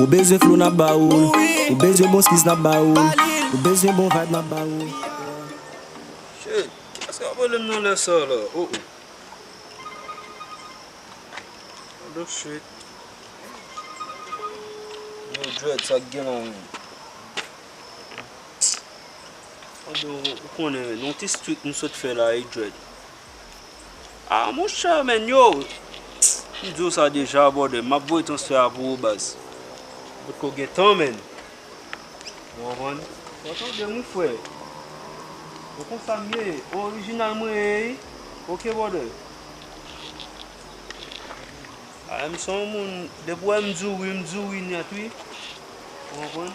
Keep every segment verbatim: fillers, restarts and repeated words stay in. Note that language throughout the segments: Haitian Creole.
Ou bezwen flow, n ap ba ou l. Ou bezwen bon skills, n ap ba ou l. Ou bezwen bon vibe, n ap ba ou l. Shit, kiyès k ap rele m nan lè sa la? Oh, oh. Hold up, shit. Yo, Dread, sa k gen la menm? Anben, ou, ou konnen, menn, yon ti street m sot fè la, wi, Dread. Ah, monchè, menn, yo! M di w sa deja, brother, m ap voye transfè a pou ou, baz. Potko gen tan, menn. Ou konprann? Ou tande, mon frè? Ou konn sa m ye? Orijinal mwen ye, wi. Ok, brother. Ah, m se yon moun, depi w wè m di w wi, m di w wi nèt wi. Ou konprann?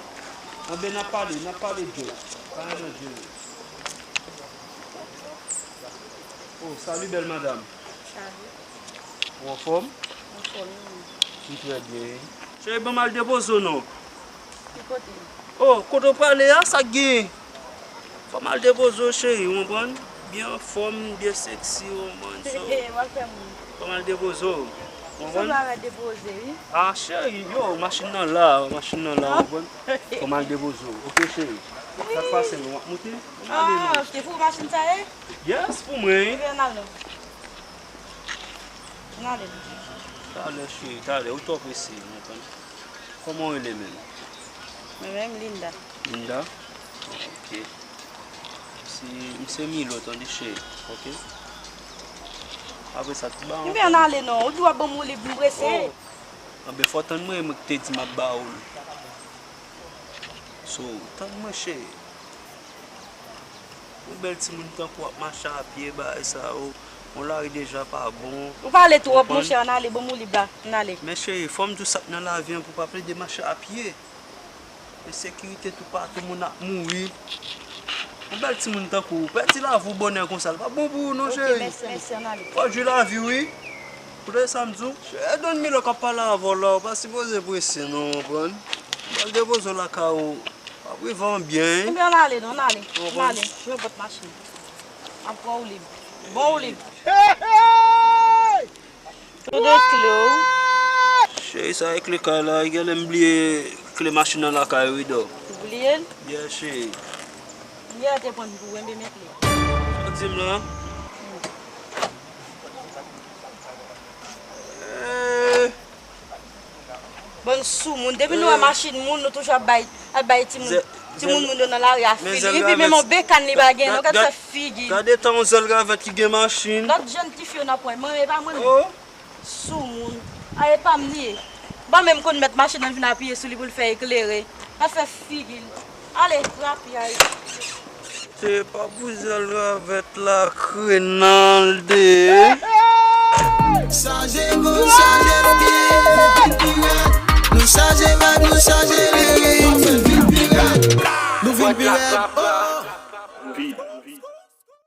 Anben, n ap pale, n ap pale djòl. Pale nan djòl. Oh, salut, belle madame. Salut. Ou anfòm? Anfòm, wi. M trè byen. Cheri, ban m al depoze w non. Ki kote? Oh, kote w prale a, sa k gen? Fò m al depoze w, cheri, w konprann? Byen anfòm, byen sexy, w konprann? So, w ap fè moun. Fò m al depoze w, w konprann? Ou sanble avè depoze, wi. Ah, cheri, yo, machin nan la, machin nan la, w konprann? Fò m al depoze w, ok, cheri? Sa k pase, nou w ap moute? Ann ale, non. Ah, ok, pou machin sa ye? Yes, pou mwen. Ebyen, ann al, non. Ann ale, non. Talè, cheri, talè, ou twò prese, w konprann? Kòman w rele menm? Mwen menm, Linda. Linda? Ok. Si, m se Milo, tande cheri, ok? Apre sa, tout ba. Ebyen, ann ale non, ou di w ap ban m woulib, m prese. Oh! Anben, fò w tann mwen, mwen ki te di m ap ba ou l. So, tann mwen, cheri. Yon bèl timoun tankou w ap mache a pye, bagay sa yo. Yon lari deja pa bon. Ou pale twòp, monchè, ann ale, ban m woulib la, ann ale. Men cheri, fò m di w sa k nan lavi an pou w pa plede mache a pye. Ensekirite toupatou, moun ap mouri. Yon bèl timoun tankou w, pèdi lavi w bonè konsa, l pa bon pou ou non, cheri. Ok, mèsi, mèsi, ann ale. Fò w jwi lavi w, wi. Koute sa m di w. Cheri, e Don Milo k ap pale avè w la, ou pa sipoze prese non, w konprann? Al depoze w lakay ou. W ap rive an byen, wi. Ebyen, ann ale non, ann ale. Ann ale. Jwe bòt machin. M ap pran woulib. Bon woulib. Tout de kle w. Cheri, sa e kle kay la, genlè m bliye kle machin nan lakay wi, dò. Ou bliye l? Yeah, cheri. M genlè te pran l pou ou, enben men kle. Sa w di m la? Eh. Bann soumoun, depi nou wè machin moun, nou toujou ap bay, ap bay timoun, timoun moun yo nan lari a fil. Epi menm yon bekàn li pa gen, nou gad fè figi. Gade tan yon zèl ravèt ki gen machin. Lòt jèn tifi yo n ap wè, mwen, e pa mwen. Oh. Soumoun. A, e pa m li ye. M pa menm konn mèt machin nan vin apiye sou li pou l fè eklere. L ap fè figi l. Ale, rapyay. Se pa pou zèl ravèt la, Renalde. Chaje mo, chaje pye, nou chaje vag, nou chaje lirik. Nou vin pirat.